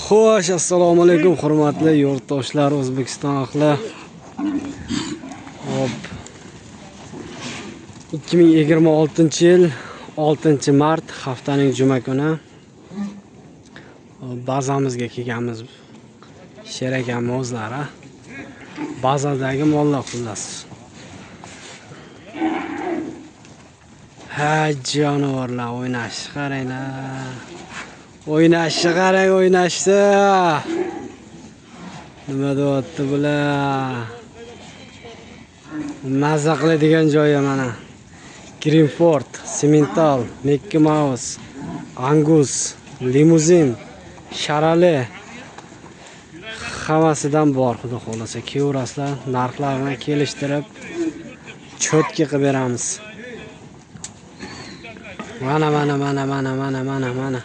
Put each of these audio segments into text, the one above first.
Xo'sh, assalomu alaykum hurmatli yurtdoshlar, O'zbekiston ahli. Hop. 2026-yil 6-mart haftaning juma kuni bazamizga kelganmiz. Sher akam o'zlari. Bazadagi mollar xullas. Ha, jonivorlar o'ynashni qaranglar. O'ynashni qarang, o'ynashdi. Nima deyapti bular? Mazza qiladigan joyi mana. Greenford, Simmental, Mickey Mouse, Angus, limuzin, Sharali hammasidan bor, xudo xolasa. Kelaverasizlar, narxlarini kelishtirib cho'tki qilib beramiz. Mana mana mana mana mana mana mana.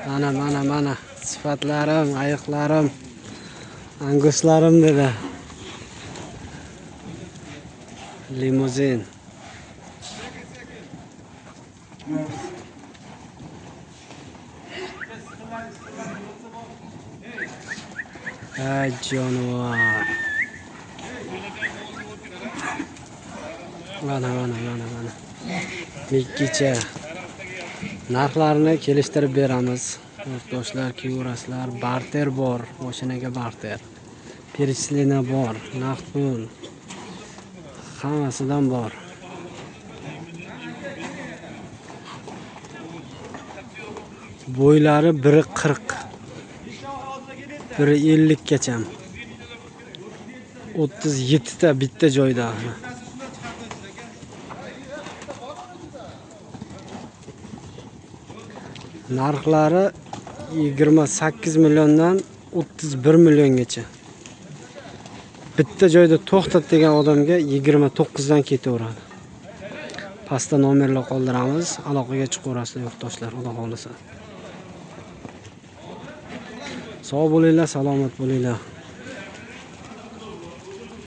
Mana mana mana sifatlarim, ayiqlarim, anguslarim dedi. Limuzin. Ay jonivor. Mana mana mana mana. Mikkicha. Narxlarini kelishtirib beramiz. Yurtdoshlar, kelaverasizlar. Barter bor, mashinaga barter. Перечисление bor, naqd pul. Hammasidan bor. Bo'ylari biri 40, biri 50 gacha. 37 ta bitta joyda. Narxlari 28 milliondan 31 milliongacha. Bitta joyda to'xtat degan odamga 29 dan ketaveradi. Pastda nomerlar qoldiramiz, aloqaga chiqaverasizlar yurtdoshlar, xudo xolasa. Sog' bo'linglar, salomat bo'linglar.